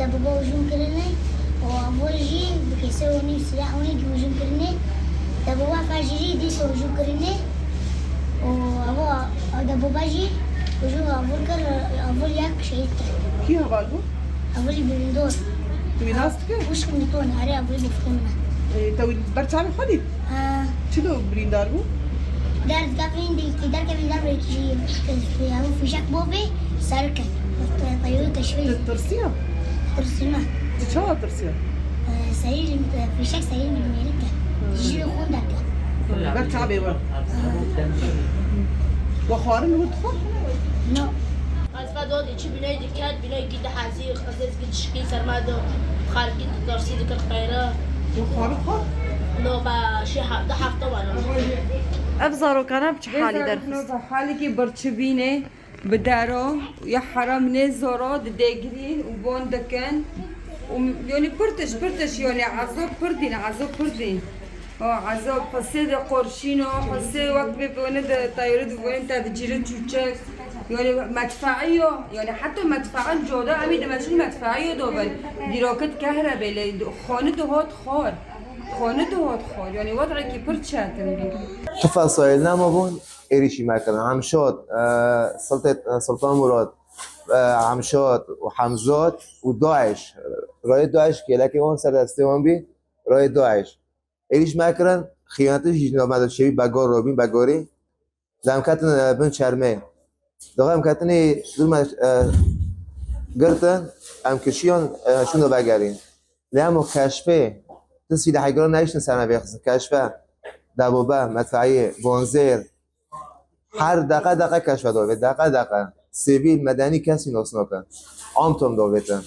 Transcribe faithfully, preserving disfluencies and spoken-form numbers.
Debûba hujûm kirine û avol jî bi kesê hûnî û sîleh hûnî hujûm kirine. Debûba fajirî dîsa hujûm kirine û avo debûba jî hujûm avol kir, avol yek şehîd kir. Kî heval bû? Avolî birîndor. Tu wî nas dikî? Wişk min ton, erê avolî bifkê min e. Ê, te wî ber çavê xwe dît? Ha. Çilo birîndar bû? Derdikevîn, dîkî derkevîn dervekî, ew fîşek bo bê, serike. Teyarî teşvî. Tu tirsiya? Tirsîme. Tu çawa tirsiya? Ee, serî, e, fîşek serî mêrike. Hı. Ji xûn derke. Ber çavê we. Hı. We xwarin li wir dixwar? No. Ez ve dod içi biney diket, biney gî dihezî, xizêz gî dişkî, serma do xarkî ditarsî dikir xeyra. We xwarin xwar? No, be şî ha-, du hefte var. Ev zarokana bi çi halî derxist? Bi halekî birçivînê, bi dero, ya heram nê zoro, didêgirîn û bon dikin. Û, yanî pir tişt, pir tişt, yanî ezab pir dîn, ezab pir dîn. O, ezab, qisê de qorşîno, qisê wek bê bone de teyarî de bone te dicîre çûçek. Yanî medfeî yo, yanî heta medfeîn coda, em ê dimeşin medfeî yo dovin. Dîrokit kehrebê lê, xanî de hot xor. Xanî de hot xor. Yanî wed'ekî pir çetin bî. Tifel sayil nema bûn, êrîşî me kirin. Hemşot, e, Sultê-, e, Sultan Murad, e, Hemşot û Hemzat û DAIŞ. Rayê DAIŞ kêlekê wan ser destê wan bî, rayê DAIŞ. Êrîş me kirin, xiyanetî jî navbenda şevî begar rabîn, begarî. Dem ketin, e, bin çermê. Daxê em ketinî dûr me, e, girtin, em kişiyan, e, şûno vegerîn. Lê hemo keşfê, tu sîlehê giran nehiştin ser me vêxistin. Keşfe, debûbe, medfeî, bonzêr. Her deqe deqe keşfe dovê, deqe deqe. Sivîl, medenî kesî nas nakin. Am tom dovêtin.